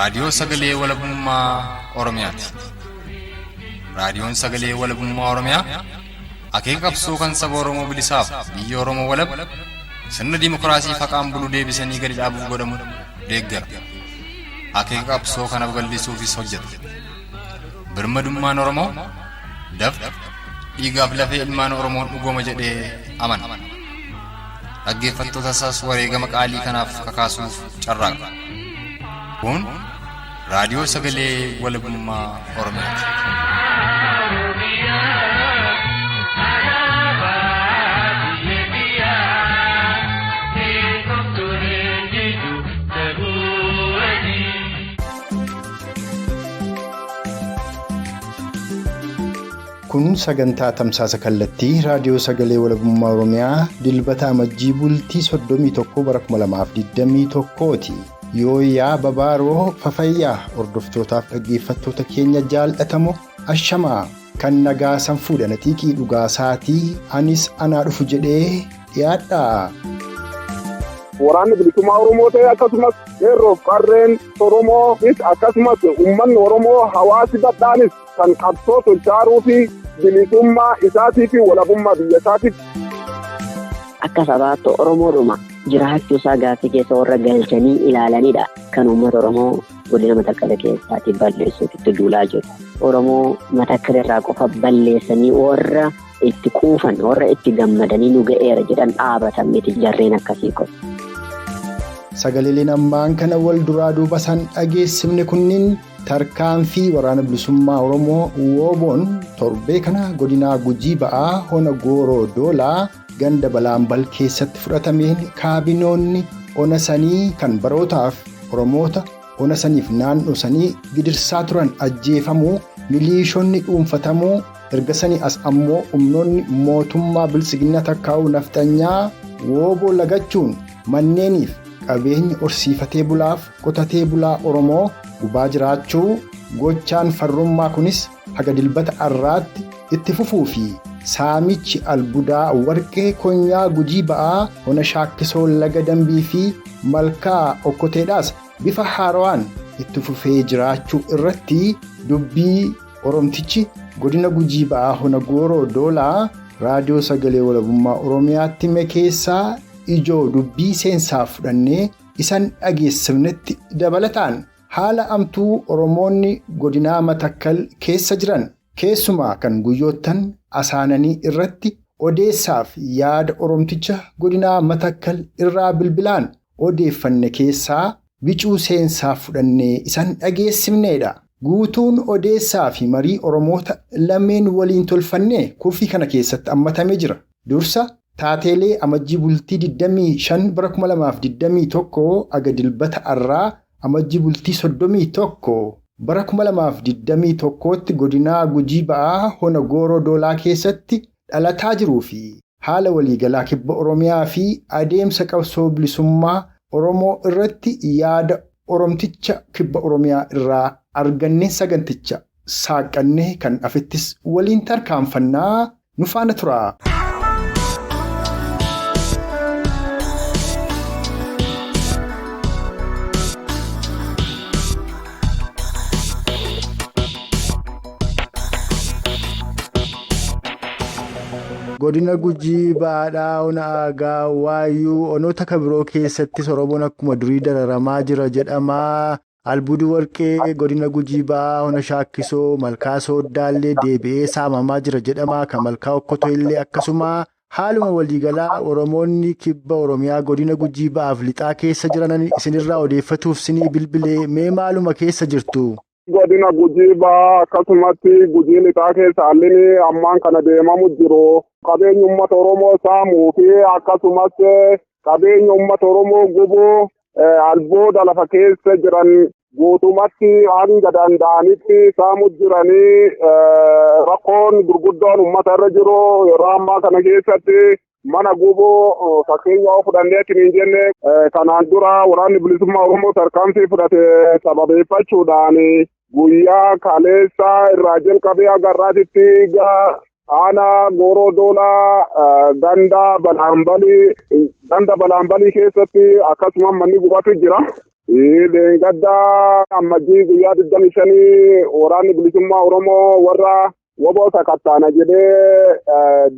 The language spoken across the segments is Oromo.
Raadiyoo Sagalee Walabummaa Oromiyaati. Raadiyoon Sagalee Walabummaa Oromiyaa akeeka qabsoo kan saba Oromoo bilisaaf biyya Oromoo walab sirna dimookiraasii faqaan bulu deebisanii gadi dhaabuuf godhamu deeggara. Akeeka qabsoo kana babal'isuufis hojjeta. Birmadummaan Oromoo dafqa dhiigaaf lafee ilmaan Oromoon dhugooma jedhee amana. Dhaggeeffattoota isaas wareegama qaalii kanaaf kakaasuuf carraaqa. Kun raadiyoo sagalee walabummaa Oromiyaati. Kun sagantaa tamsaasa kallattii raadiyoo sagalee walabummaa Oromiyaa dilbata amajjii bultii 31 bara 2021ti. Yooyyaa Babaaroo Fafayyaa hordoftootaaf dhaggeeffattoota keenya jaallatamoo ashamaa kan nagaa sanfuudha naxiiqii dhugaasaatii anis anaa dhufu jedhee dhiyaadha. Waraanni bilisummaa Oromoo ta'e akkasumas qeerroof qarreen Oromoofis akkasumas uummanni Oromoo hawaasi bal'aanis kan qabsoo tolchaaruu fi bilisummaa isaatii fi walabummaa biyya isaatiif. Akka sabaatti Oromoodhuma jiraachuu isaa gaaffii keessa warra galchanii ilaalanidha. Kan uummata Oromoo godina Matakkala keessaatii balleessuuf itti duulaa jiru. Oromoo Matakkala irraa qofa balleessanii warra itti quufan warra itti gammadanii nu ga'eera jedhan dhaabatan miti jarreen akkasii kun. Sagaleen ammaan kana wal duraa duuba isaan dhageessifne kunniin tarkaanfii waraana bilisummaa Oromoo Wooboon torbee kana godinaa Gujii ba'aa Ona Gooroo Doolaa ganda Balaambal keessatti fudhatameen kaabinoonni ona sanii kan barootaaf Oromoota ona saniif naannoo sanii gidirsaa turan ajjeefamuu miliishonni dhuunfatamuu erga sanii as ammoo humnoonni mootummaa bilisiginna takkaa'uu nafxanyaa wooboo lagachuun manneeniif qabeenya horsiifatee bulaaf qotatee bulaa Oromoo gubaa jiraachuu gochaan farrummaa kunis haga dilbata arraatti itti fufuu fi saamichi albuudaa warqee konyaa gujii ba'aa ona shaakkisoo laga dambii fi malkaa okkoteedhaas bifa haarawaan itti fufee jiraachuu irratti dubbii Oromtichi godina Gujii ba'aa Ona Gooroo Doolaa raadiyoo sagalee walabummaa Oromiyaatti hime keessaa ijoo dubbii seensaa fudhannee isan dhageessifnetti dabalataan haala amtuu Oromoonni godinaa Matakkal keessa jiran keessumaa kan guyyoottan asaananii irratti odeessaaf yaada Oromticha godinaa Matakkal irraa bilbilaan odeeffanne keessaa bicuu seensaa fudhannee isan dhageessifneedha. Guutuun odeessaa fi marii Oromoota lameen waliin tolfannee kurfii kana keessatti hammatamee jira. Dursa taateelee amajjii bultii 25 bara 2021 aga dilbata arraa amajjii bultii 31 bara 2021tti godinaa Gujii ba'aa Ona Gooroo Doolaa keessatti dhalataa jiruu fi haala waliigalaa kibba Oromiyaa fi adeemsa qabsoo bilisummaa Oromoo irratti yaada Oromticha kibba Oromiyaa irraa argannee saganticha saaqannee kan afittis waliin tarkaanfannaa nu faana tura. Godina Gujii Baadhaa Ona Aagaa Waayyuu onoota kan biroo keessattis Oromoon akkuma durii dararamaa jira jedhama. Albuudii warqee godina Gujii Ba'aa Ona Shaakkisoo Malkaa Sooddaallee deebi'ee saamamaa jira jedhama. Kan Malkaa Okkotoo illee akkasuma haaluma waliigalaa Oromoonni kibba Oromiyaa godina Gujii Ba'aaf lixaa keessa jiran isinirraa odeeffatuuf sinii bilbilee mee maaluma keessa jirtu? Godina Gujii Ba'aa akkasumatti Gujii lixaa keessa haalli ammaan kana deemamu jiru. Qabeenya uummata Oromoo saamuu fi akkasumas qabeenya uummata Oromoo gubuu albuuda lafa keessa jiran guutumatti hanga danda'anitti saamu jiranii rakkoon gurguddoon uummata irra jiru yeroo ammaa kana keessatti mana gubuu fakkeenya yoo fudhanneetti hin jenne kanaan dura waraanni bilisummaa Oromoo tarkaanfii fudhate sababeeffachuudhaan guyyaa kaleessa irraa jalqabee haga har'aatitti aanaa Gooroo Doolaa ganda Balaambalii keessatti akkasuma manni gubatu jira. Dheengaddaa Ammajjii guyyaa 25 waraanni bilisummaa Oromoo warra woboo sakattaana jedhee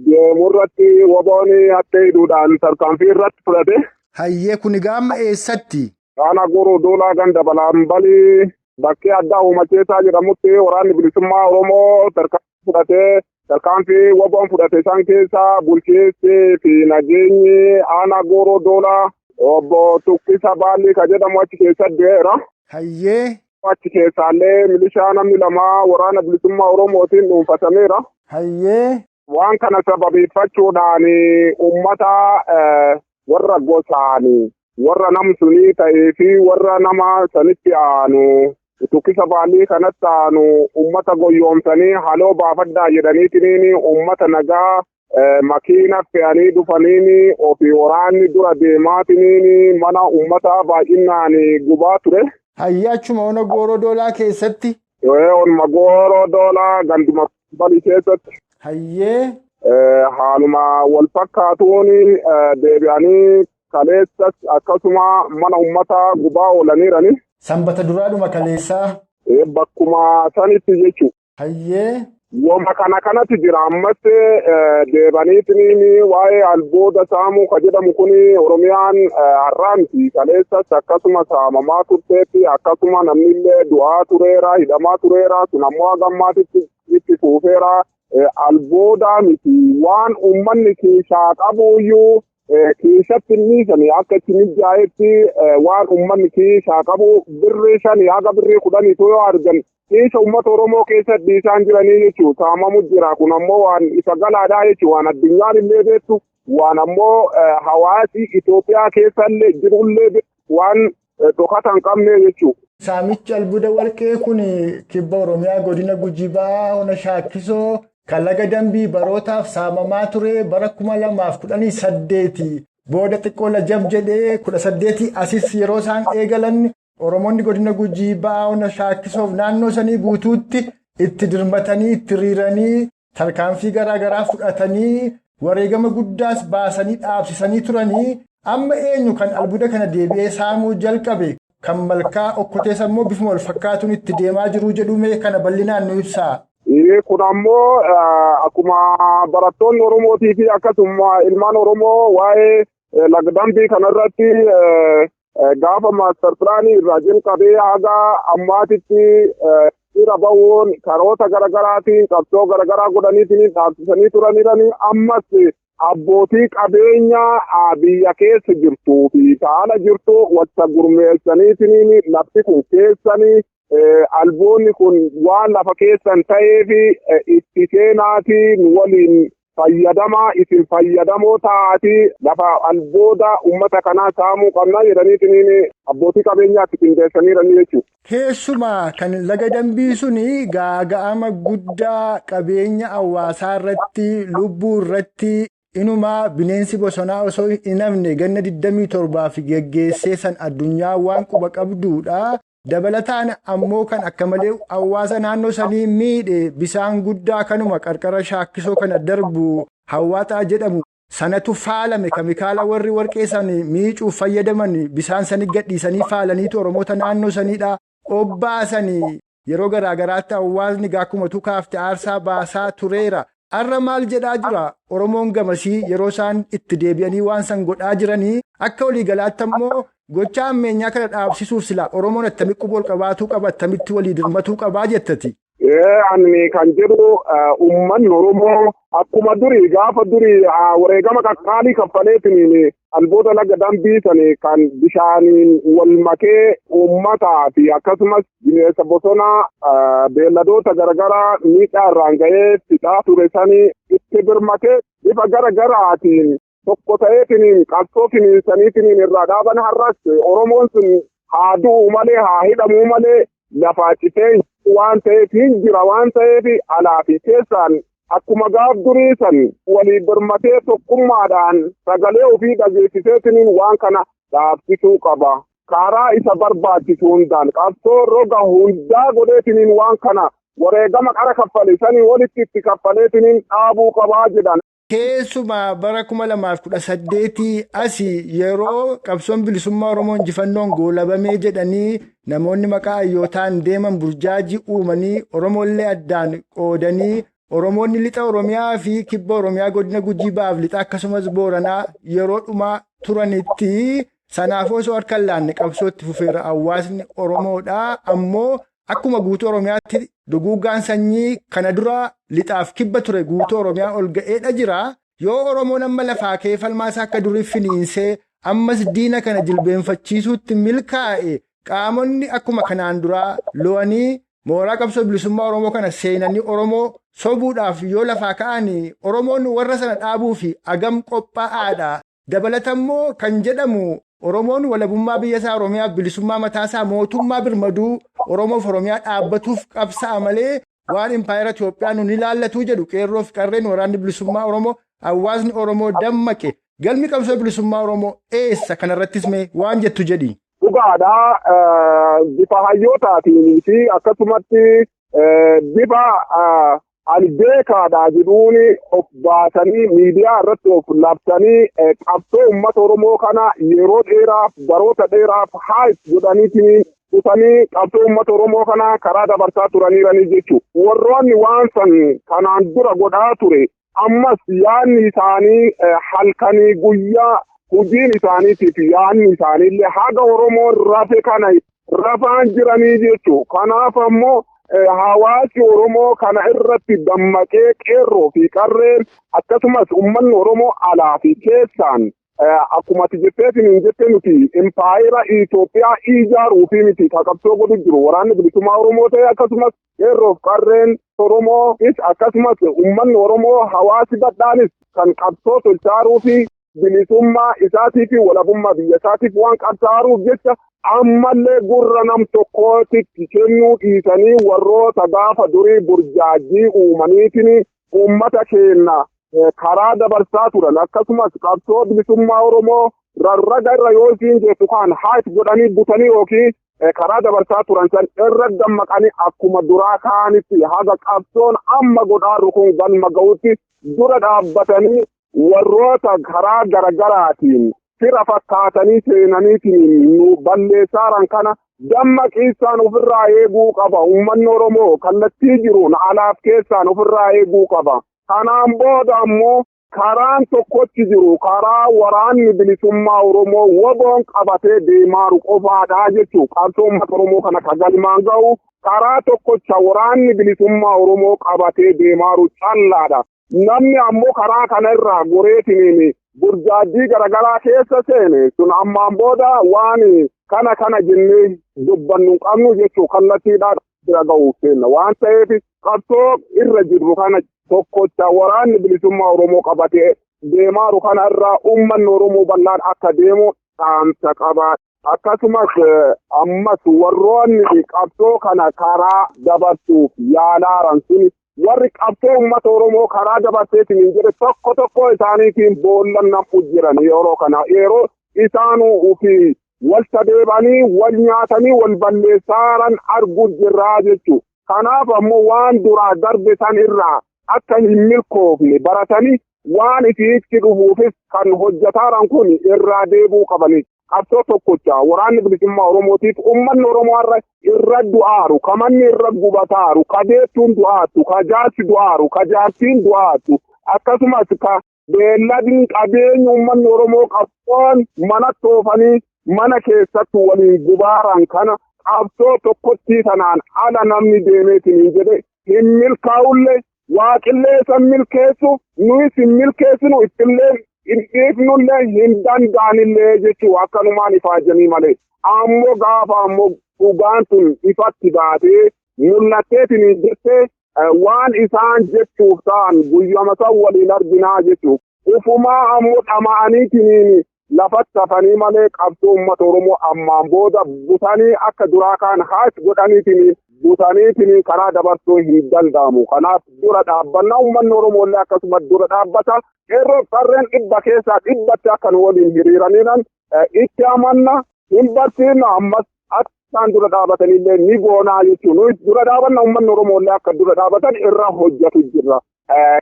deemurratti woboon hattee hidhuudhaan tarkaanfii irratti fudhate. Hayyee, kun gaama eessatti? Aanaa Gooroo Doolaa ganda Balaambalii bakkee addaa Uumacheesaa jedhamutti waraanni bilisummaa Oromoo tarkaanfii fudhatee, tarkaanfii woboon fudhate isaan keessaa bulchiinsi fi nageenyi aanaa Gooroo Doolaa obbo Tuqqisa Baallii ka jedhamu achi keessatti du'eera. Hayyee. Achi keessaallee milishaa namni lama waraana bilisummaa Oromootiin dhuunfatameera. Hayyee. Waan kana sababeeffachuudhaan uummata warra gosaan warra namsunii ta'ee fi warra nama sanitti aanu, Tuqqisa Baallii kanatti aanu, uummata goyyoomsanii haloo baafadhaa jedhaniitiin uummata nagaa makiina fe'anii dhufaniin ofii waraanni dura deemaatiniin mana uummata baay'inaan gubaa ture. Hayyee, achuma ona Gooroo Doolaa keessatti? Onuma Gooroo Doolaa ganduma Balii keessatti. Hayyee. Haaluma wal fakkaatuun deebi'anii kaleessas akkasuma mana uummataa gubaa oolaniirani. Sanbata duraadhuma kaleessaa? Bakkuma sanitti jechuudha. Hayyee. Wama kana kanatti jira. Ammas deebaniitiin waa'ee albuuda saamuu ka jedhamu kun Oromiyaan har'aa miti, kaleessas akkasuma saamamaa turteetti, akkasuma namnillee du'aa tureera, hidhamaa tureera. Sun ammoo haga ammaatitti itti fuufeera. Albuudaa miti, waan uummanni kiishaa qabuyyuu kiishatti hin dhiisani. Akka itti mijaa'etti waan uummanni kiishaa qabu birrii 5 haga birrii 10 yoo argan kiisha uummata Oromoo keessatti dhiisaan jiranii jechuudha. Saamamu jira. Kun ammoo waan isa galaadhaa jechuudha. Waan addunyaan illee beektu, waan ammoo hawaasi Itoophiyaa keessallee jirullee waan dhokata hin qabne jechuudha. Saamichi albuuda warqee kun kibba Oromiyaa godina Gujii Bahaa ona Shaakkisoo kan laga Dambii barootaaf saamamaa ture bara 2018 booda xiqqoo lajab jedhee 18 asis yeroo isaan eegalan Oromoonni godina Gujii Bahaa ona Shaakkisoof naannoo sanii guutuutti itti dirmatanii, itti riiranii, tarkaanfii garaagaraa fudhatanii, wareegama guddaas baasanii dhaabsisanii turanii. Amma eenyu kan albuuda kana deebi'ee saamuu jalqabe? Kan Malkaa Okkotees ammoo bifuma wal fakkaatuun itti deemaa jiru jedhume, kana bal'inaan nu ibsaa. Kun ammoo akkuma barattoonni Oromootii fi akkasuma ilmaan Oromoo waa'ee lagdambii kanarratti gaafa master planii irraa jalqabee haga ammaatitti hiriira bahuun karoota garaagaraatiin qabsoo garaagaraa godhaniitiin dhaabsisanii turaniiranii, ammas abbootii qabeenyaa biyya keessa jirtuu fi haala jirtu wanta gurmeessaniitiin lafti kun keessanii, albuunni kun waan lafa keessan ta'eef itti seenaatii nu waliin fayyadamaa, isin fayyadamoo ta'aatii lafa albuuda uummata kanaa saamuu qabna jedhaniitiin abbootii qabeenyaatti qindeessaniiranii jechuudha. Keessumaa kan laga Dambii suni gaaga'ama guddaa qabeenya hawaasaa irratti, lubbuu irratti, inumaa bineensi bosonaa osoo hin hafne ganna 27 geggeessee san addunyaa waan quba qabduudha. Dabalataan ammoo kan akka malee hawaasa naannoo sanii miidhe bisaan guddaa kanuma qarqara Shaakkisoo kana darbu Hawaaxaa jedhamu sanatu faalame. Keemikaala warri warqee sanii miicuuf fayyadaman bisaan sanii gadhiisanii faalaniitu Oromoota naannoo saniidha obbaasanii. Yeroo garaagaraatti hawaasni akkuma tukaafte aarsaa baasaa tureera. Har'a maal jedhaa jira Oromoon gamasii yeroo isaan itti deebi'anii waan san godhaa jiranii? Akka waliigalaatti ammoo gochaa ammeenyaa kana dhaabsisuuf sila Oromoon attamitti quba ol qabaatuu qaba, attamitti walii dirmatuu qabaa jettati? Ani kan jedhu, uummanni Oromoo akkuma durii gaafa durii wareegama qaqqaalii kaffaleetiin albuuda laga Dambii sani kan bishaaniin wal makee uummataa fi akkasumas bineensa bosonaa, beelladoota garaagaraa miidhaa irraan ga'ee fixaa ture sanii itti birmatee bifa gara garaatiin tokko ta'eetiin qabsoo finiinsaniitiin irraa dhaaban, har'as Oromoon sun haa du'u malee, haa hidhamuu malee lafaa citee waan ta'eef hin jira. Waan ta'eef alaa fi keessaan akkuma gaaf durii san walii birmatee tokkummaadhaan sagalee ofii dhageessiseetiin waan kana dhaabsisuu qaba. Karaa isa barbaachisu hundaan qabsoo roga hundaa godheetiniin waan kana wareegama qara kaffale sanii walitti itti kaffaleetiniin dhaabuu qabaa jedhan. Keessumaa bara 2018 asii yeroo qabsoon bilisummaa Oromoo injifannoon goolabamee jedhanii namoonni maqaa hayyootaan deeman burjaajii uumanii Oromoollee addaan qoodanii Oromoonni lixa Oromiyaa fi kibba Oromiyaa godina Gujii ba'aaf lixa akkasumas Booranaa yeroo dhumaa turanitti sanaaf osoo harka hin laanne qabsootti fufeera hawaasni Oromoodha. Ammoo akkuma guutuu Oromiyaatti duguuggaan sanyii kana dura lixaaf kibba ture guutuu Oromiyaa ol ga'eedha jira. Yoo Oromoon amma lafaa ka'ee falmaasaa akka durii finiinsee ammas diina kana jilbeenfachiisuutti milkaa'e qaamonni akkuma kanaan duraa lo'anii mooraa qabsoo bilisummaa Oromoo kana seenanii Oromoo sobuudhaaf yoo lafaa ka'anii Oromoon warra sana dhaabuu fi agam qophaa'aadha. Dabalatammoo kan jedhamu Oromoon walabummaa biyya isaa Oromiyaa bilisummaa mataasaa mootummaa birmaduu Oromoof Oromiyaa dhaabbatuuf qabsa'a malee waan impaayera Itoophiyaa nun ilaallatu jedhu qeerroo fi qarreen waraanni bilisummaa Oromoo hawaasni Oromoo dammaqe galmi qabsoo bilisummaa Oromoo eessa kanarrattis mee waan jettu jedhi. Dhugaadha bifa hayyootaatiin fi akkasumatti bifa ani beekaadha jedhuun of baasanii miidiyaa irratti of labsanii qabsoo uummata Oromoo kana yeroo dheeraaf baroota dheeraaf haayit godhaniitiin dhufanii qabsoo uummata Oromoo kana karaa dabarsaa turaniiranii jechuudha. Warroonni waan san kanaan dura godhaa ture ammas yaadni isaanii halkanii guyyaa hojiin isaaniitiif yaadni isaaniillee haga Oromoon rafe kana rafaan jiranii jechuudha. Kanaaf ammoo hawaasi Oromoo kana irratti dammaqee qeerroo fi qarreen akkasumas uummanni Oromoo alaa fi keessaan akkuma ati jetteetiin hin jette nuti impaayera Itoophiyaa ijaaruu fi miti ka qabsoo godhu jiru waraanni bilisummaa Oromoo ta'e akkasumas qeerroo fi qarreen Oromootis akkasumas uummanni Oromoo hawaasi badhaanis kan qabsoo tolchaaruu fi bilisummaa isaatii fi walabummaa biyya isaatiif waan qabsaaruuf jecha ammallee gurra nam tokkootitti kennuu dhiisanii warroota gaafa durii burjaajii uumaniitiin uummata keenya karaa dabarsaa turan akkasumas qabsoo bilisummaa Oromoo rarraga irra yoo isiin jettu kan haayit godhanii butanii yookiin karaa dabarsaa turan san irra dammaqanii akkuma duraa kaanitti haga qabsoon amma godhaarru kun galma ga'utti dura dhaabbatanii warroota karaa garagaraatiin fira fakkaatanii seenaniitiin nu balleessaaran kana dammaqiisaan ofirraa eeguu qaba. Uummanni Oromoo kallattii jiruun alaaf keessaan ofirraa eeguu qaba. Kanaan booda ammoo karaan tokkotti jiru karaa waraanni bilisummaa Oromoo waboon qabatee deemaaru qofaadha jechuu qabsoo uummata Oromoo kana ka galmaan ga'u karaa tokkocha waraanni bilisummaa Oromoo qabatee deemaaru callaadha. Namni ammoo karaa kana irraa goreetiniin burjaajii garaagaraa keessa seene sun ammaan booda waan kana kana jennee dubbannu hin qabnu jechuu kallattiidhaan bira ga'uuf seenna waan ta'eef qabsoo irra jirru kana tokkocha waraanni bilisummaa Oromoo qabatee deemaaru kana irraa uummanni Oromoo bal'aan akka deemu dhaamsa qaba. Akkasumas ammas warroonni qabsoo kana karaa dabarsuuf yaalaaran suni warri qabsoo uummata Oromoo karaa dabarseetiin hin jedhe tokko tokko isaaniitiin boollan nam'u jiran yeroo kana yeroo isaanuu ofii wal sadeebanii wal nyaatanii wal balleessaaran argu jirraa jechuudha. Kanaaf ammoo waan duraa darbe san irraa akka hin milkoofne baratanii waan isiitti dhufuufis kan hojjetaaran kun irraa deebuu qabanii. Qabsoo tokkocha waraanni bilisummaa Oromootiif uummanni Oromoo har'a irra du'aaru, ka manni irra gubataaru, ka deettuun du'aattu, ka jaarsi du'aaru, ka jaartiin du'aattu, akkasumas ka beelladni qabeenyi uummanni Oromoo qabsoon manatti oofanii mana keessatti waliin gubaaran kana qabsoo tokkotti sanaan ala namni deemeetiin hin jedhe hin milkaa'ullee waaqillee san milkeessu nuyis hin milkeessinu ittillee hin dhiifnullee hin danda'anillee jechuu akkanumaan ifaajanii malee ammoo gaafa ammoo dhugaan tun ifatti baatee mul'atteetiin hin jettee waan isaan jechuuf ta'an guyyama san waliin arginaa jechuu ufumaa ammoo dhama'aniitiin lafatti hafanii malee qabsoo uummata Oromoo ammaan booda butanii akka duraa kaan haas godhaniitiin butaniitiin karaa dabarsuu hin danda'amu. Kanaaf dura dhaabbanna uummanni Oromoo illee akkasuma dura dhaabbata. Qeerroo farreen dhibba keessaa dhibbatti akka nu waliin hiriiraniiran itti amanna hin barsiifna ammas akka isaan dura dhaabatanillee ni goonaa jechuun nuyi dura dhaabanna uummanni Oromoo illee akka dura dhaabatan irra hojjetu jirra.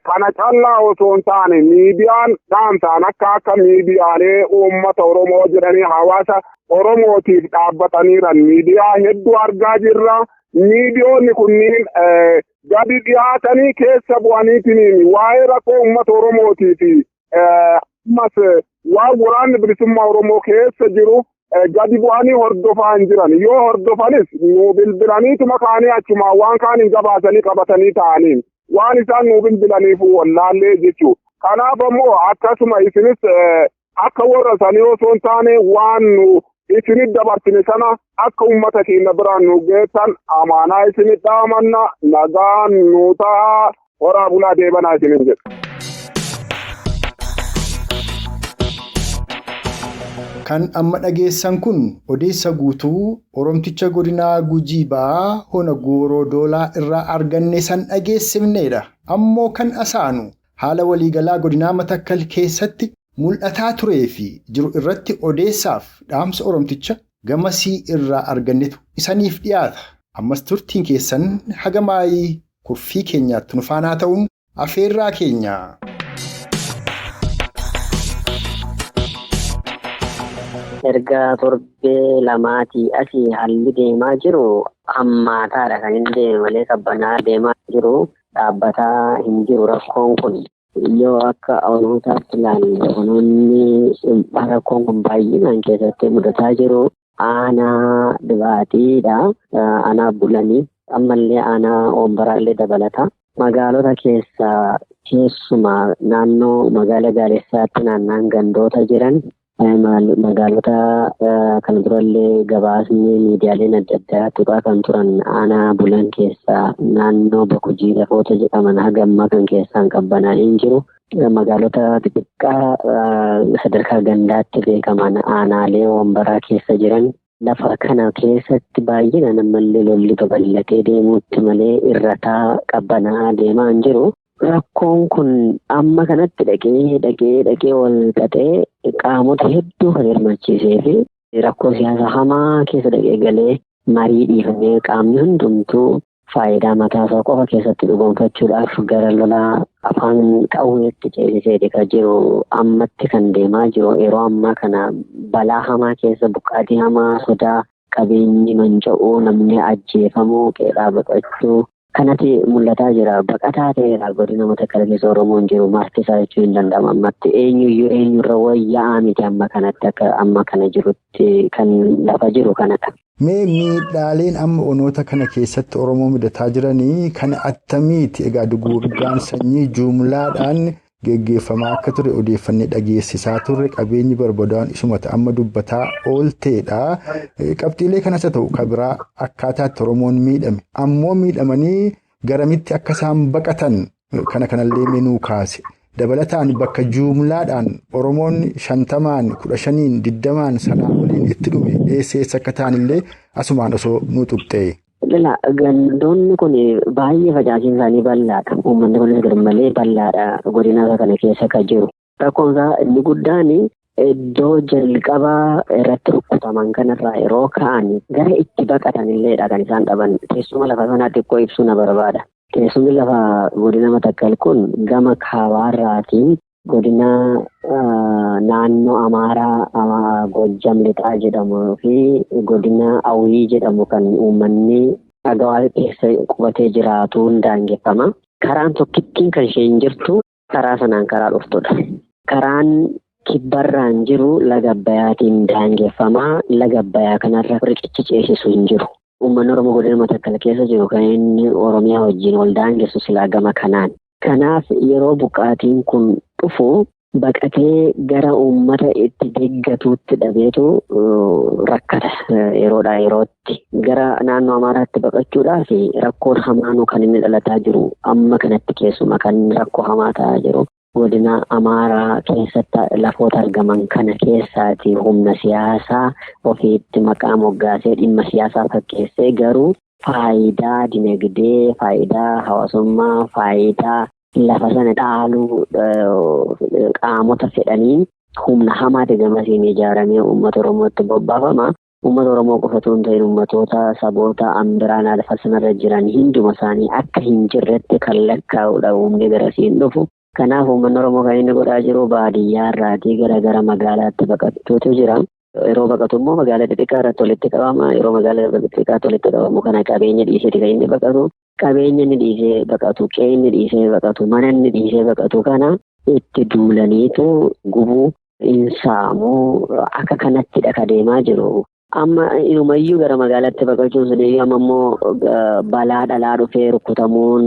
Kana callaa osoo hin taane miidiyaan dhaamsaan akka miidiyaalee uummata Oromoo jedhanii hawaasa Oromootiif dhaabbataniiran miidiyaa hedduu argaa jirra. Miidiyoonni kunniin gadi dhiyaatanii keessa bu'aniitiin waa'ee rakkoo uummata Oromootiif ammas waan waraanni bilisummaa Oromoo keessa jiru gadi bu'anii hordofaa hin jiran. Yoo hordofanis nu bilbilaniituma kaanii achumaa waan kaan hin gabaasanii qabatanii ta'aniin waan isaan nu bilbilaniif wallaallee jechuudha. Kanaaf ammoo akkasuma isinis akka warra sanii osoo hin taane waan nu isinit dabarsine sana akka uummata keenya biraan nu geessan amaanaa isinit dhaamanna nagaan nu ta'a horaa bulaa deebanaa isinin jedha. Kan amma dhageessan kun odeessa guutuu Oromticha godinaa Gujii ba'aa hona Gooroo Doolaa irraa arganne san dhageessifnedha. Ammoo kan asaanu haala waliigalaa godinaa Matakkal keessatti mul'ataa turee fi jiru irratti odeessaaf dhaamsa Oromticha gamasii irraa argannetu isaniif dhiyaata. Ammas turtiin keessan haga maayii kurfii keenyaatti nu faanaa ta'uun afeerraa keenya. Erga torbee lamaatii asii haalli deemaa jiru hammaataadha kan inni deeme malee qabbanaa deemaa jiru dhaabbataa hin jiru rakkoon kun. Yoo akka onootaatti ilaalle onoonni rakkoon kun baay'inaan keessatti mudataa jiru aanaa dhibaatiidha. Aanaa bulanii ammallee aanaa ombaraallee dabalata. Magaalota keessaa keessumaa naannoo magaala Gaalessaatti naannaan gandoota jiran magaalota kana durallee gabaasni miidiyaaleen adda addaa tuqaa kan turan aanaa bulan keessaa naannoo Bokojii lafoota jedhaman haga ammaa kan keessaan qabbanaa'ee jiru. Magaalota xixiqqaa sadarkaa gandaatti beekaman aanaalee wambaraa keessa jiran lafa kana keessatti baay'inaan ammallee lolli babal'atee deemuutti malee irrataa qabbanaa'aa deemaa hin jiru. Rakkoon kun amma kanatti dhaqee wal qaxee qaamota hedduu kan hirmaachisee fi rakkoo siyaasaa hamaa keessa dhaqee galee marii dhiifamee qaamni hundumtuu faayidaa mataasaa qofa keessatti dhugoonfachuudhaaf gara lolaa afaan qawweetti ceesisee kan jiru ammatti kan deemaa jiru yeroo ammaa kana balaa hamaa keessa buqqaatii hamaa sodaa qabeenyi manca'uu namni ajjeefamuu qe'eedhaa baqachuu kanatti mul'ataa jira. Baqataa ta'eera godina Matakkal keessa Oromoon jiru marti isaa jechuun hin danda'amu. Ammatti eenyuyyuu eenyurra wayyaa'aa miti amma kanatti akka amma kana jirutti kan lafa jiru kanadha. Mee miidhaaleen amma onoota kana keessatti Oromoo mudataa jiranii kan attamiiti? Egaa duguuggaan sanyii jumlaadhaan geggeeffamaa akka ture odeeffannee dhageessisaa turre qabeenyi barbadaa'uun isumata amma dubbataa oolteedha. Qabxiilee kanas haa ta'u kan biraa akkaataatti Oromoon miidhame ammoo miidhamanii garamitti akka isaan baqatan kana kanallee menuu kaase. Dabalataan bakka jumlaadhaan Oromoon 50, 15, 20 sanaa oliin itti dhume eessa eessa akka ta'anillee asumaan osoo nu tuqxe. Gandoonni kun baay'ee facaatiin isaanii bal'aadha. Uummanni kunis garmalee bal'aadha godina kana keessa kan jiru. Rakkoon isaa inni guddaan iddoo jalqabaa irratti rukkutaman kanarraa yeroo ka'an gara itti baqatan illeedha kan isaan dhaban. Teessuma lafa sanaa xiqqoo ibsuu na barbaada. Teessumni lafa godina Matakkal kun gama kaabaarraatiin godina naannoo Amaaraa Gojjam Lixaa jedhamuu fi godina Awwii jedhamu kan uummanni Agawaa keessa qubatee jiraatuun daangeffama. Karaan tokkittiin kan isheen jirtu karaa sanaan karaa dhuftudha. Karaan kibbarraan jiru laga Abbayaatiin daangeffama. Laga Abbayaa kanarra riqichi ceesisu hin jiru. Uummanni Oromoo godina Matakkal keessa jiru kan inni Oromiyaa wajjin wal daangessu silaa gama kanaan. Kanaaf yeroo buqqaatiin kun dhufu baqatee gara uummata itti deeggatuutti dhabeetu rakkata yeroodhaa yerootti. Gara naannoo Amaaraatti baqachuudhaaf rakkoon hamaanuu kan inni dhalataa jiru amma kanatti keessuma kan rakkoo hamaa ta'aa jiru. Godina Amaaraa keessatti lafoota argaman kana keessaati humna siyaasaa ofiitti maqaa moggaasee dhimma siyaasaa fakkeessee garuu faayidaa dinagdee, faayidaa hawaasummaa, faayidaa lafa sana dhaaluu qaamota fedhaniin humna hamaati gamasiin ijaaramee uummata Oromootti bobbaafama. Uummata Oromoo qofatu hin ta'in uummatoota saboota biraan lafa sanarra jiran hunduma isaanii akka hin jirretti kan lakkaa'udha uumni garasiin dhufu. Kanaaf uummanni Oromoo kan inni godhaa jiru baadiyyaa irraatii gara gara magaalaatti baqachuutu jira. Yeroo baqatu immoo magaalaa xixiqqaa irratti walitti qabama. Yeroo magaalaa xixiqqaatti walitti qabamu kana qabeenya dhiiseeti kan inni baqatu. Qabeenya inni dhiisee baqatu, qe'ee inni dhiisee baqatu, mana inni dhiisee baqatu kana itti duulaniitu gubuu, hin saamuu akka kanattidha ka deemaa jiru. Amma inumayyuu gara magaalaatti baqachuun sun iyyuu amma immoo balaa dhalaa dhufee rukutamuun,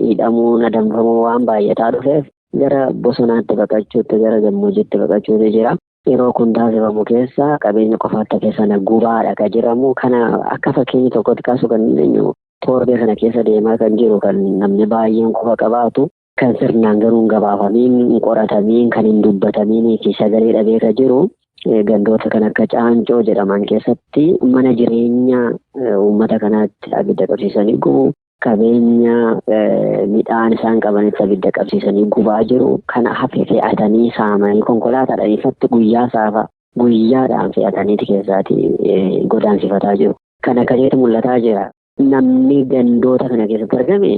hidhamuun, adamfamuun waan baay'ataa dhufeef gara bosonaatti baqachuutti, gara gammoojjiitti baqachuutu jira. Yeroo kun taasifamu keessa qabeenya qofaatti keessa gubaadha ka jiramu. Kana akka fakkeenya tokkotti kaasuu kan dandeenyu torbee kana keessa deemaa kan jiru kan namni baay'een qofa qabaatu kan sirnaan garuu hin gabaafamiin, hin qoratamiin, kan hin dubbatamiin fi sagalee dhabee ka jiru. Gandoota kan akka Caancoo jedhaman keessatti mana jireenya uummata kanaatti abidda qabsiisanii gubu, qabeenya midhaan isaan qabanitti abidda qabsiisanii gubaa jiru. Kana hafe fe'atanii saamanii konkolaataadhaan ifatti guyyaa saafa guyyaadhaan fe'ataniiti keessaati godaansifataa jiru. Kana akkasitti mul'ataa jira. Namni gandoota kana keessatti argame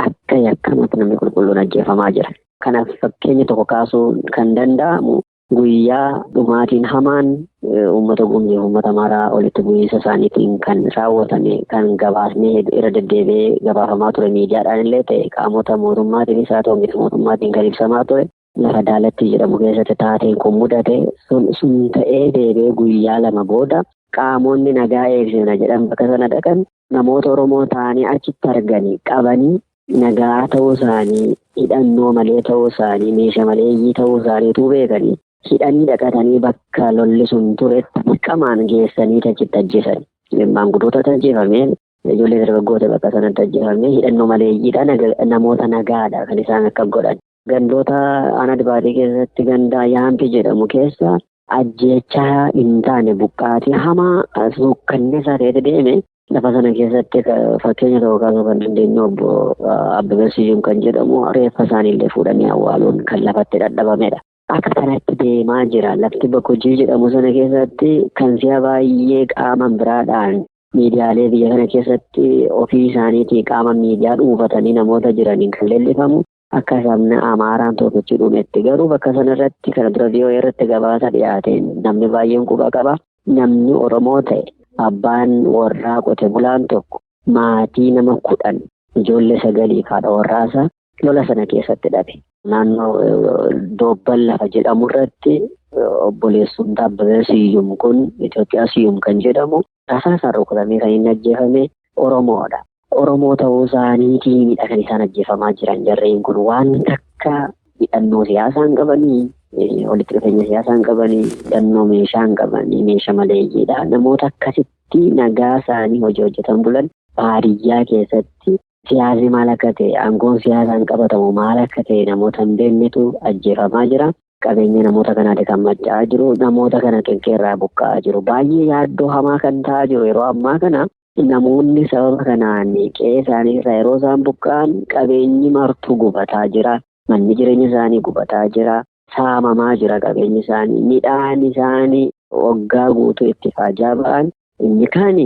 akka yakkamatti namni qulqulluun ajjeefamaa jira. Kanaaf fakkeenya tokko kaasuu kan danda'amu guyyaa dhumaatiin hamaan uummata Gumuzii fi uummata Amaaraa walitti bu'iinsa isaaniitiin kan raawwatame kan gabaasnee irra deddeebi'ee gabaafamaa ture miidiyaadhaan illee ta'e qaamota mootummaatiinis haa ta'u miti mootummaatiin kan ibsamaa ture lafa Daalattii jedhamu keessatti taateen kun mudate sun ta'ee deebi'ee guyyaa lama booda qaamonni nagaa eegsisna jedhan bakka sana dhaqan namoota Oromoo ta'anii achitti arganii qabanii nagaa ta'uu isaanii hidhannoo malee ta'uu isaanii meeshaa maleeyyii ta'uu isaaniitu beekanii hidhanii dhaqatanii bakka lolli sun turetti dirqamaan geessanii achitti ajjeesan. Maanguddoota ajjeefamee ijoollee dargaggoota bakka sanatti ajjeefamee hidhannoo maleeyyiidha namoota nagaadha kan isaan akka godhan. Gandoota aanaa dibaatii keessatti ganda Yaampi jedhamu keessa ajjeechaa hin taane buqqaatii hamaa suukkanneessaa ta'etu deeme. Lafa sana keessatti fakkeenya tokko kaasuu kan dandeenyu obbo Abbabee Siyyum kan jedhamu reeffa isaaniillee fuudhanii awwaaluun kan lafatti dhadhabamedha. Akka kanatti deemaa jira. Lafti Bokkojjii jedhamu sana keessatti kan si'a baay'ee qaama biraadhaan miidiyaalee biyya kana keessatti ofii isaaniitii qaama miidiyaa dhuunfatanii namoota jiraniin kan leellifamu akka sabni Amaaraan tokkichi dhumetti. Garuu bakka sanarratti kana dura VOA irratti gabaasa dhiyaateen namni baay'een quba qaba. Namni Oromoo ta'e abbaan warraa qote bulaan tokko maatii nama 10 ijoollee 9 haadha warraasaa lola sana keessatti dhabe. Naannoo Doobban lafa jedhamu irratti obboleessuun Abbabee Siyyum kun Itoophiyaa Siyyum kan jedhamu rasaasaan rukutamee kan inni ajjeefame Oromoodha. Oromoo ta'uu isaaniitiinidha kan isaan ajjeefamaa jiran. Jarreen kun waan takka hidhannoo siyaasaa hin qabanii, walitti dhufeenya siyaasaa hin qabanii, hidhannoo meeshaa hin qabanii, meeshaa maleeyyiidha. Namoota akkasitti nagaa isaanii hojii hojjetan bulan baadiyyaa keessatti siyaasni maal akka ta'e, aangoon siyaasaan qabatamu maal akka ta'e namoota hin beeknetu ajjeefamaa jira. Qabeenya namoota kanaati kan manca'aa jiru. Namoota kana qinqeerraa buqqa'aa jiru. Baay'ee yaaddoo hamaa kan ta'aa jiru yeroo ammaa kana namoonni sababa kanaan qe'ee isaanii irraa yeroo isaan buqqa'an qabeenyi martuu gubataa jira. Manni jireenya isaanii gubataa jira. Saamamaa jira qabeenyi isaanii. Midhaan isaanii waggaa guutuu itti faajaa ba'an inni kaan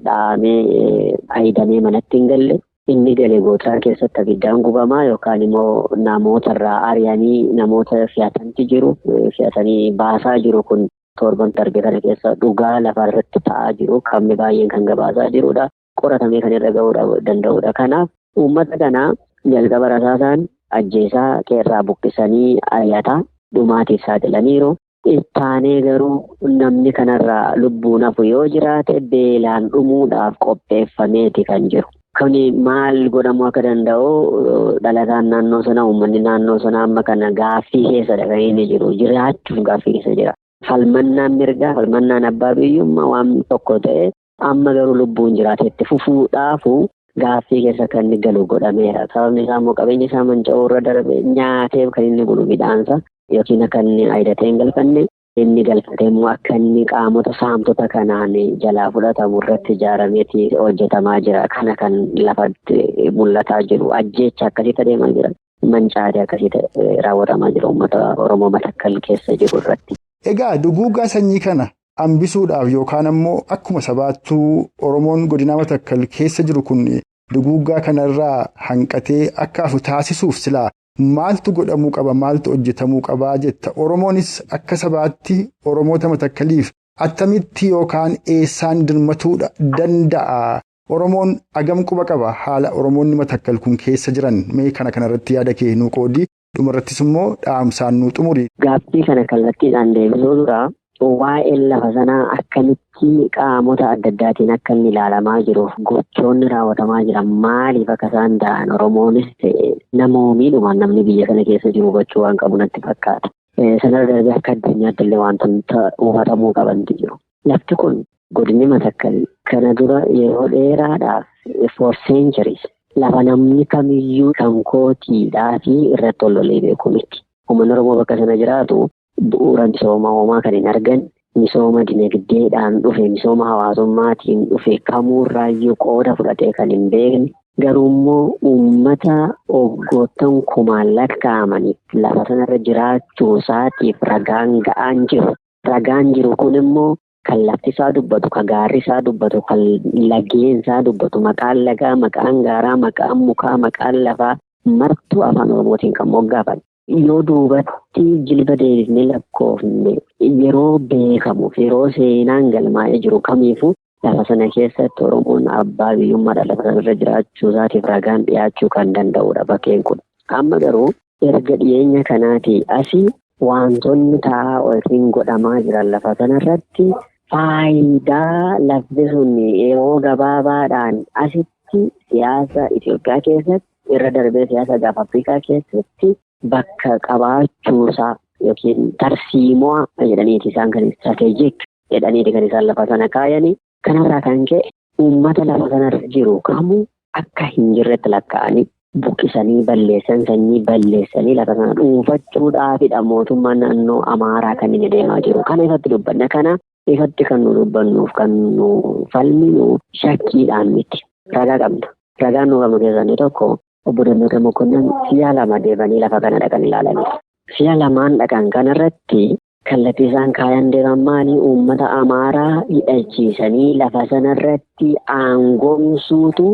dhahamee ayidamee manatti hin galle. Inni galee gootaa keessatti abiddaan gubamaa yookaan immoo namoota irraa ari'anii namoota fe'atanti jiru. Fe'atanii baasaa jiru kun torban darbe kana keessa dhugaa lafa irratti ta'aa jiru. Qaamni baay'een kan gabaasaa jirudha. Qoratamee kan irra ga'uu danda'udha. Kanaaf uummata kana jalqaba rasaasaan ajjeesaa qeerraa buqqisanii ari'ataa dhumaatiif saaxilaniiru. Ittaanee garuu namni kanarraa lubbuun hafu yoo jiraate beelaan dhumuudhaaf qopheeffameeti kan jiru. Kuni maal godhamuu akka danda'u dhalataan naannoo sanaa uummanni naannoo sanaa amma kana gaaffii keessadha kan inni jiru. Jiraachuuf gaaffii keessa jira. Falmannaan mirgaa, falmannaan abbaa biyyummaa waan tokko ta'e amma garuu lubbuun jiraate itti fufuudhaafu gaaffii keessa kan inni galu godhameera. Sababni isaa immoo qabeenya isaa manca'uu irra darbe nyaateef kan inni bulu midhaansa yookiin akka inni ayidatee hin galfanne inni galfatee immoo akka inni qaamota saamtota kanaan jalaa fudhatamu irratti ijaarameeti hojjetamaa jira. Kana kan lafatti mul'ataa jiru ajjeecha akkasitti adeemaa jira. Mancaatee akkasitti raawwatamaa jira uummata Oromoo Matakkal keessa jiru irratti. Egaa duguuggaa sanyii kana hambisuudhaaf yookaan ammoo akkuma sabaattuu Oromoon godina Matakkal keessa jiru kun duguuggaa kanarraa hanqatee akka hafu taasisuuf silaa maaltu godhamuu qaba maaltu hojjetamuu qabaa jetta. Oromoonis akka sabaatti Oromoota Matakkaliif attamitti yookaan eessaan dirmatuudha danda'a? Oromoon hagam quba qaba haala Oromoonni Matakkal kun keessa jiran mee kana kanarratti yaada kee nuu qoodi dhumarrattis immoo dhaamsaan nuu xumuri. Gaaffii kana kallattiidhaan deebisuu dura waa'een lafa sanaa akkamitti qaamota adda addaatiin akka inni ilaalamaa jiruuf gochoonni raawwatamaa jiran maaliif akka isaan ta'an Oromoonis ta'e namoomiidhumaan namni biyya kana keessa jiru hubachuu waan qabu natti fakkaata. Sanarra darbee akka addunyaatti illee wantoota hubatamuu qabantu jiru. Lafti kun godinni Matakkal kana dura yeroo dheeraadhaaf for centuries lafa namni kamiyyuu kan kootiidhaa fi irratti ol lolee beeku miti. Uummanni Oromoo bakka sana jiraatu bu'uura misooma homaa kan hin argan, misooma dinagdeedhaan dhufe, misooma hawaasummaatiin dhufe kamuurraayyuu qooda fudhatee kan hin beekne, garuu immoo uummata waggoottan kumaan lakkaa'amaniif lafa sanarra jiraachuu isaatiif ragaan ga'aan jiru. Ragaan jiru kun immoo kan lafti isaa dubbatu, kan gaarri isaa dubbatu, kan laggeen isaa dubbatu, maqaan lagaa, maqaan gaaraa, maqaan mukaa, maqaan lafaa martuu afaan Oromootiin kan moggaafame. Yoo duubatti jilba deebifnee lakkoofne yeroo beekamuuf yeroo seenaan galmaa'ee jiru kamiifuu lafa sana keessatti Oromoon abbaa biyyummaadhaan lafa sanarra jiraachuu isaatiif ragaan dhiyaachuu kan danda'udha bakkeen kun. Amma garuu erga dhiyeenya kanaatii asii wantoonni taa'aa yookiin godhamaa jiran lafa sanarratti faayidaa lafti sun yeroo gabaabaadhaan asitti siyaasa Itoophiyaa keessatti irra darbee siyaasa gaafa Afrikaa keessatti bakka qabaachuusaa yookiin tarsiimoo jedhaniiti isaan kan istirateejik jedhaniiti kan isaan lafa sana kaayanii. Kanarraa kan ka'e uummata lafa sanarra jiru kamuu akka hin jirretti lakkaa'anii buqqisanii balleessan sanyii balleessanii lafa sana dhuunfachuudhaafidha mootummaan naannoo Amaaraa kan inni deemaa jiru. Kana ifatti dubbanna. Kana ifatti kan nu dubbannuuf kan nu falminu shakkiidhaan miti. Ragaa qabna. Ragaan nu qabnu keessaa inni tokko obbo Dammaqee Mokonnon si'a lama deemanii lafa kana dhaqan ilaalanii. Si'a lamaan dhaqan kanarratti kallattii isaan kaayan deeman maali? Uummata Amaaraa hidhachiisanii lafa sanarratti aangoomsuutu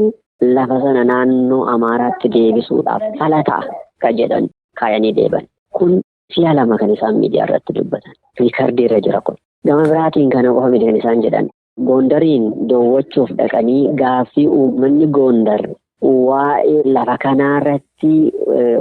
lafa sana naannoo Amaaraatti deebisuudhaaf fala ta'a kan jedhan kaayanii deeman. Kun si'a lama kan isaan miidiyaa irratti dubbatan. Riikardii irra jira kun. Gama biraatiin kana qofa miti kan isaan jedhan. Gondariin daawwachuuf dhaqanii gaaffii uummanni Gondar waa'ee lafa kanaarratti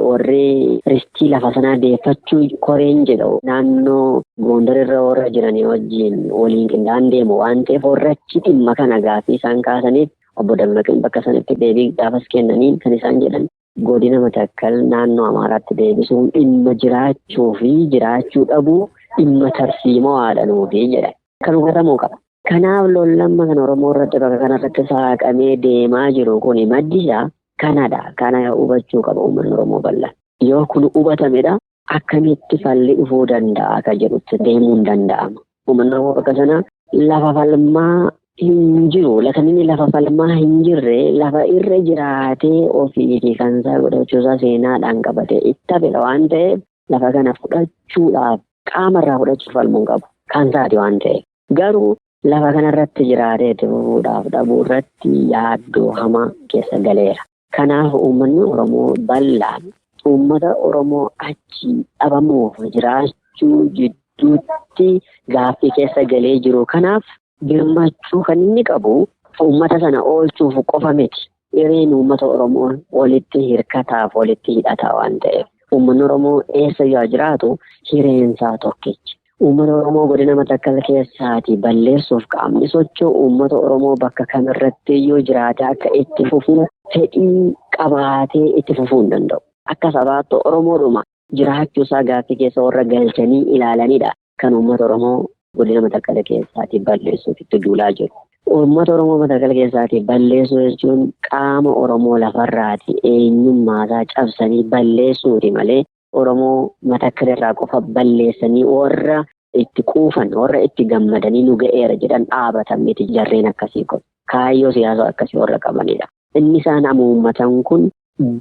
warri ristii lafa sanaa deeffachuu koreen jedhu naannoo Gondar irra warra jiranii wajjin waliin qindaa'an deemu waan ta'eef warrachi dhimma kana gaaffii isaan kaasaniif obbo Dammaqeen bakka sanatti deebii gaafas kennaniin kan isaan jedhan godina Matakkal naannoo Amaaraatti deebisuun dhimma jiraachuu fi jiraachuu dhabuu dhimma tarsiimoo haadhanuufi jedhan. Kan hubatamuu qaba. Kanaaf lollamma kan Oromoo irratti bakka kanarratti saaqamee deemaa jiru kun maddi isaa kanadha. Kana hubachuu qaba uummanni Oromoo bal'aan. Yoo kun hubatamedha akkamitti falli dhufuu danda'a kan jedhutti deemuun danda'ama. Uummanni Oromoo bakka sana lafa falmaa hin jiru. Lafa inni lafa falmaa hin jirre lafa irra jiraatee ofiitii kan isaa godhachuusaa seenaadhaan qabatee itti hafedha waan ta'eef lafa kana fudhachuudhaaf qaamarraa fudhachuuf falmuu hin qabu. Kan isaati waan ta'eef. Garuu lafa kanarratti jiraatee itti fufuudhaaf dhabuu irratti yaaddoo hamaa keessa galeera. Kanaaf uummanni Oromoo bal'aan uummata Oromoo achi dhabamuuf jiraachuu jidduutti gaaffii keessa galee jiru. Kanaaf birmachuu kan inni qabu uummata sana oolchuuf qofa miti. Hireen uummata Oromoo walitti hirkataaf walitti hidhataa waan ta'eef uummanni Oromoo eessa yoo jiraatu hireensaa tokkicha. Uummata Oromoo godina Matakkal keessaatii balleessuuf qaamni socho'u uummata Oromoo bakka kamirratti iyyuu jiraate akka itti fufuu fedhii qabaatee itti fufuu hin danda'u. Akka sabaatti Oromoodhuma jiraachuusaa gaaffii keessa warra galchanii ilaalanidha kan uummata Oromoo godina Matakkal keessaatii balleessuuf itti duulaa jiru. Uummata Oromoo Matakkal keessaatii balleessuu jechuun qaama Oromoo lafarraati eenyummaasaa cabsanii balleessuuti malee Oromoo Matakkal irraa qofa balleessanii warra itti quufan warra itti gammadanii nu ga'eera jedhan dhaabatan miti jarreen akkasii kun. Kaayyoo siyaasaa akkasii warra qabanidha. Inni isaan amuummatan kun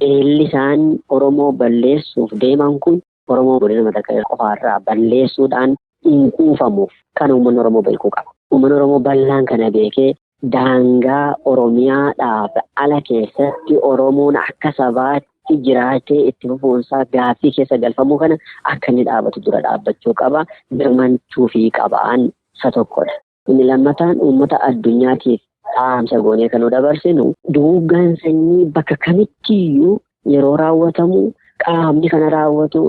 beelli isaan Oromoo balleessuuf deeman kun Oromoo godina Matakkal qofaarraa balleessuudhaan Hin quufamuuf kan uummanni Oromoo beekuu qaba. Uummanni Oromoo bal'aan kana beekee daangaa Oromiyaadhaaf ala keessatti Oromoon akka sabaatti jiraatee itti fufuunsaa gaaffii keessa galfamuu kana akka inni dhaabatu dura dhaabbachuu qaba. Birmachuufii qabaan isa tokkodha. Inni lammataan uummata addunyaatiif dhaamsa goonee kan nu dabarsinu duguuggaan sanyii bakka kamittiyyuu yeroo raawwatamu qaamni kana raawwatu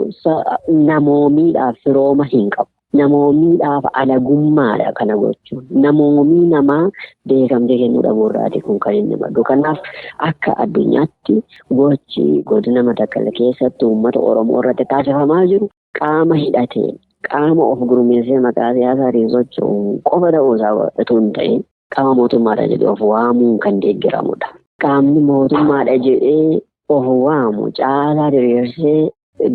namoomiidhaaf firooma hin qabu. Namoomiidhaaf alagummaadha kana gochuun. Namoomii namaa beekamtii kennuu dhabuurraati kun kan inni maddu. Kanaaf akka addunyaatti gochi godina Matakkal keessatti uummata Oromoo irratti taasifamaa jiru qaama hidhateen qaama of gurmeessee maqaa siyaasaatiin socho'uun qofa ta'uusaa otoo hin ta'in qaama mootummaadha jedhee of waamuun kan deeggaramudha. Qaamni mootummaadha jedhee of waamu caalaa diriirsee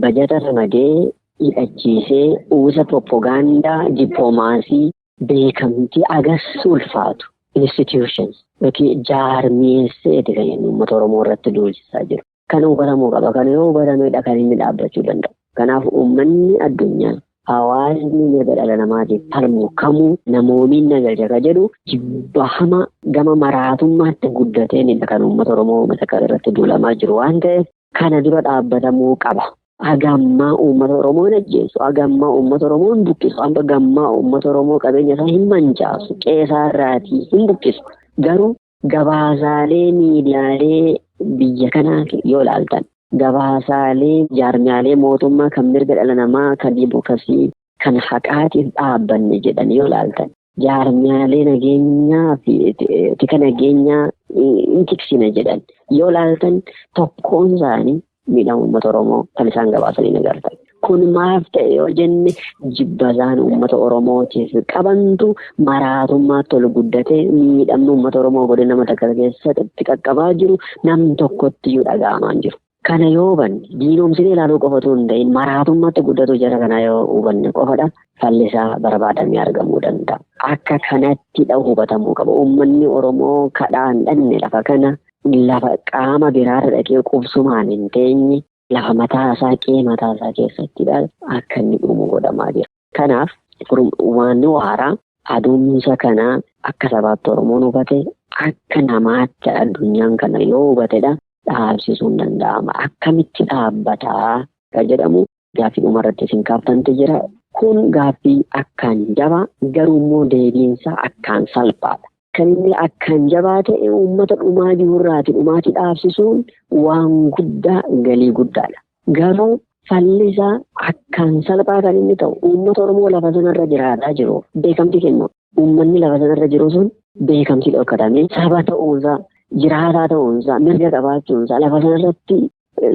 bajata ramadee hidhachiisee uwwisa propagaandaa dippoomaasii beekamtii agas ulfaatu institutions yookiin jaarmiyeesseeti kan inni uummata Oromoo irratti duulchisaa jiru. Kan hubatamuu qaba. Kan yoo hubatamedha kan inni dhaabbachuu danda'u. Kanaaf uummanni addunyaa hawaasni mirga dhala namaatiif falmu kamuu namoomiin nagalcha ka jedhu jibba hamaa gama maraatummaatti guddateenidha kan uummata Oromoo Matakkal irratti duulamaa jiru waan ta'eef kana dura dhaabbatamuu qaba. Haga ammaa uummata Oromoo hin ajjeesu, haga ammaa uummata Oromoo hin buqqisu, haga ammaa uummata Oromoo qabeenya isaa hin mancaasu, qe'ee irraatii hin buqqisu. Garuu gabaasaalee miidiyaalee biyya kanaa yoo ilaaltan gabaasaalee jaarmiyaalee mootummaa kan mirga dhala namaa kan dimookiraasii kan haqaatiif dhaabbanne jedhan yoo ilaaltan jaarmiyaalee nageenyaa fi tika nageenyaa hin tiksina jedhan yoo ilaaltan tokkoon isaanii miidhama uummata Oromoo kan isaan gabaasanii agartan. Kun maaf ta'e yoo jenne jibba isaan uummata Oromootiif qabantu maraatummaatti ol guddatee miidhamni uummata Oromoo godina Matakkal keessatti qaqqabaa jiru nam tokkotti iyyuu dhaga'amaa hin jiru. Kana yoo hubanne diinoomsinee ilaaluu qofa otoo hin ta'in maraatummaatti guddatu jara kanaa yoo hubanne qofadha fallisaa barbaadamee argamuu danda'a. Akka kanatti hubatamuu qaba. Uummanni Oromoo kadhaa hin dhanne lafa kana lafa qaama biraarra dhaqee qubsumaan hin teenye lafa mataa isaa qe'ee mataa isaa keessattidha akka inni dhumu godhamaa jira. Kanaaf waan waaraa adeemsa kana akka sabaatti Oromoon hubate akka namaatti addunyaan kana yoo hubatedha dhaabsisuun danda'ama. Akkamitti dhaabbataa kan jedhamu gaaffii dhumarratti isin kaaftantu jira. Kun gaaffii akkaan jabaa garuu immoo deebiinsaa akkaan salphaadha. Kan inni akkaan jabaa ta'e uummata dhumaa jirurraati dhumaatii dhaabsisuun waan guddaa galii guddaadha. Garuu falli isaa akkaan salphaa kan inni ta'u uummata Oromoo lafa sanarra jiraataa jiru beekamtii kennu. Uummanni lafa sanarra jiru sun beekamtii dhorkatamee saba ta'uunsaa jiraataa ta'uunsaa mirga qabaachuunsaa lafa sanarratti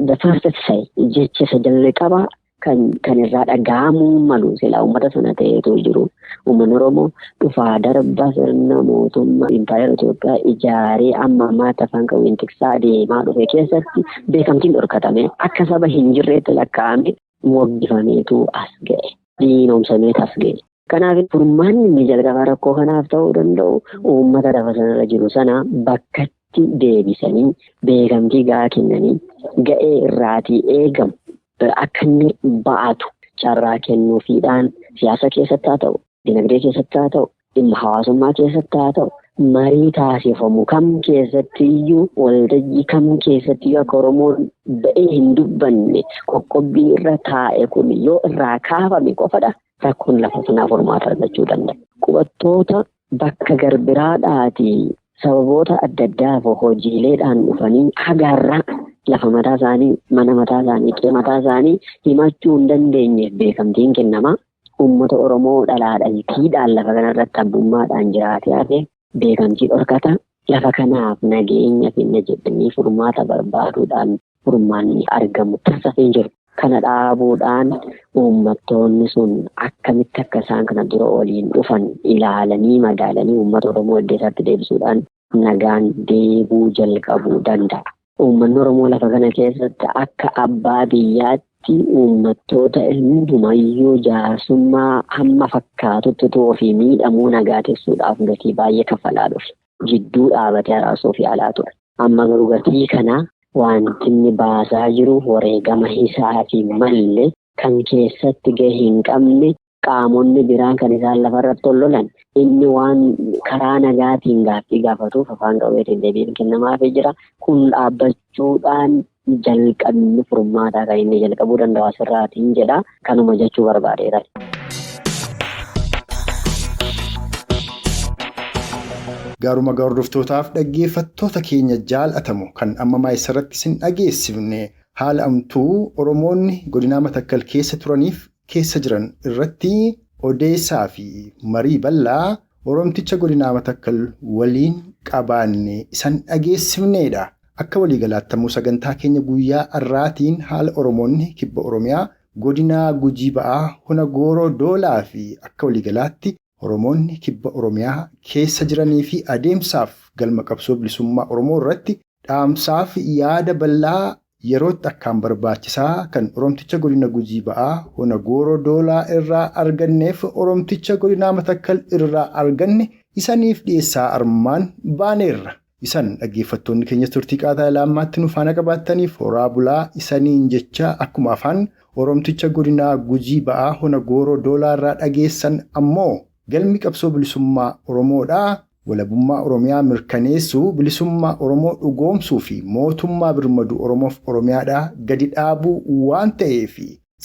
the first say jecha isa jalqabaa kan irraa dhaga'amuu malu silaa uummata sana ta'eetu jiru. Uummanni Oromoo dhufaa darba sirna mootummaa Impaayera Itoophiyaa ijaaree amma ammaatti afaan qawween tiksaa deemaa dhufe keessatti beekamtiin dhorkatame akka saba hin jirreetti lakkaa'ame moggifameetu as ga'e. Diinoomsameetu as ga'e. Kanaaf furmaanni inni jalqabaa rakkoo kanaaf ta'uu danda'u uummata lafa sanarra jiru sana bakkatti deebisanii beekamtii gahaa kennanii ga'ee irraatii eegamu akka inni ba'atu carraa kennuufiidhaan siyaasa keessatti haa ta'u, dinagdee keessatti haa ta'u, dhimma hawaasummaa keessatti haa ta'u, marii taasifamu kam keessatti iyyuu waltajjii kam keessatti iyyuu akka Oromoon ba'ee hin dubbanne qoqqobbii irra taa'e kun yoo irraa kaafame qofadha rakkoon lafa sanaa furmaata argachuu danda'a. Qubattoota bakka garbiraadhaatii sababoota adda addaaf hojiileedhaan dhufanii hagaarraa lafa mataa isaanii, mana mataa isaanii, qe'ee mataa isaanii himachuu hin dandeenyeef beekamtiin kennama. Uummata Oromoo dhalaa dhaltiidhaan lafa kanarratti abbummaadhaan jiraatee hafe beekamtii dhorkata. Lafa kanaaf nageenya finna jedhanii furmaata barbaaduudhaan furmaanni argamu tasa hin jiru. Kana dhaabuudhaan uummattoonni sun akkamitti akka isaan kana dura waliin dhufan ilaalanii madaalanii uummata Oromoo iddoo isaatti deebisuudhaan nagaan deebuu jalqabuu danda'a. Uummanni Oromoo lafa kana keessatti akka abbaa biyyaatti uummattoota hundumayyuu jaarsummaa hamma fakkaatutti utuu ofii miidhamuu nagaa tiksuudhaaf gatii baay'ee kaffalaa dhufe. Jidduu dhaabatee araarsuuf yaalaa ture. Amma garuu gatii kana wanti inni baasaa jiru wareegama isaatii malle kan keessatti gahee hin qabne Qaamonni biraan kan isaan lafarratti ol lolan inni waan karaa nagaatiin gaaffii gaafatuuf afaan qawweetiin deebiin kennamaafii jira. Kun dhaabbachuudhaan jalqabni furmaataa kan inni jalqabuu danda'u asirraatiin jedha. Kanuma jechuu barbaadeera. Gaaruma hordoftootaaf dhaggeeffattoota keenya jaalatamu kan amma maayisarratti isin dhageessifne haala amtuu Oromoonni godinaa Matakkal keessa turaniif keessa jiran irratti odeessaa fi marii bal'aa Oromticha godinaa Matakkal waliin qabaanne isan dhageessifneedha. Akka waliigalaatti sagantaa keenya guyyaa har'aatiin haala Oromoonni kibba Oromiyaa godinaa Gujii Ba'aa Hona Gooroo Doolaa fi akka waliigalaatti Oromoonni kibba Oromiyaa keessa jiranii fi adeemsaaf galma qabsoo bilisummaa Oromoo irratti dhaamsaaf yaada bal'aa yerootti akkaan barbaachisaa kan Oromticha godina Gujii Ba'aa Hona Gooroo Doolaa irraa arganneef Oromticha godinaa Matakkal irraa arganne isaniif dhiyeessaa armaan baaneerra. Isan dhaggeeffattoonni keenya turtii qaataa ilaamaatti nu faana qabaattaniif horaa bulaa isaniin jecha akkuma afaan Oromticha godinaa Gujii Ba'aa Hona Gooroo Doolaa irraa dhageessan ammoo galmi qabsoo bilisummaa Oromoodhaa. Walabummaa Oromiyaa mirkaneessuu, bilisummaa Oromoo dhugoomsuu fi mootummaa birmaduu Oromoof Oromiyaadhaa gadi dhaabuu waan ta'eef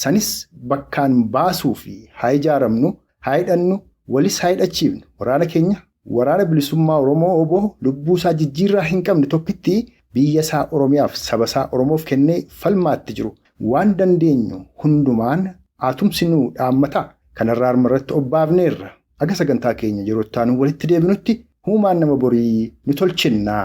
sanis bakkaan baasuu fi haa ijaaramnu, haa hidhannu, walis haa hidhachiifnu. Waraana keenya waraana bilisummaa Oromoo oboo lubbuu isaa jijjiirraa hin qabne tokkitti biyya isaa Oromiyaaf saba isaa Oromoof kennee falmaatti jiru. Waan dandeenyu hundumaan haa dhaammata. Kanarraa harmarratti obbaafneerra. Aga sagantaa keenya yeroo itti walitti deebinutti huumaan nama borii nu tolchinna.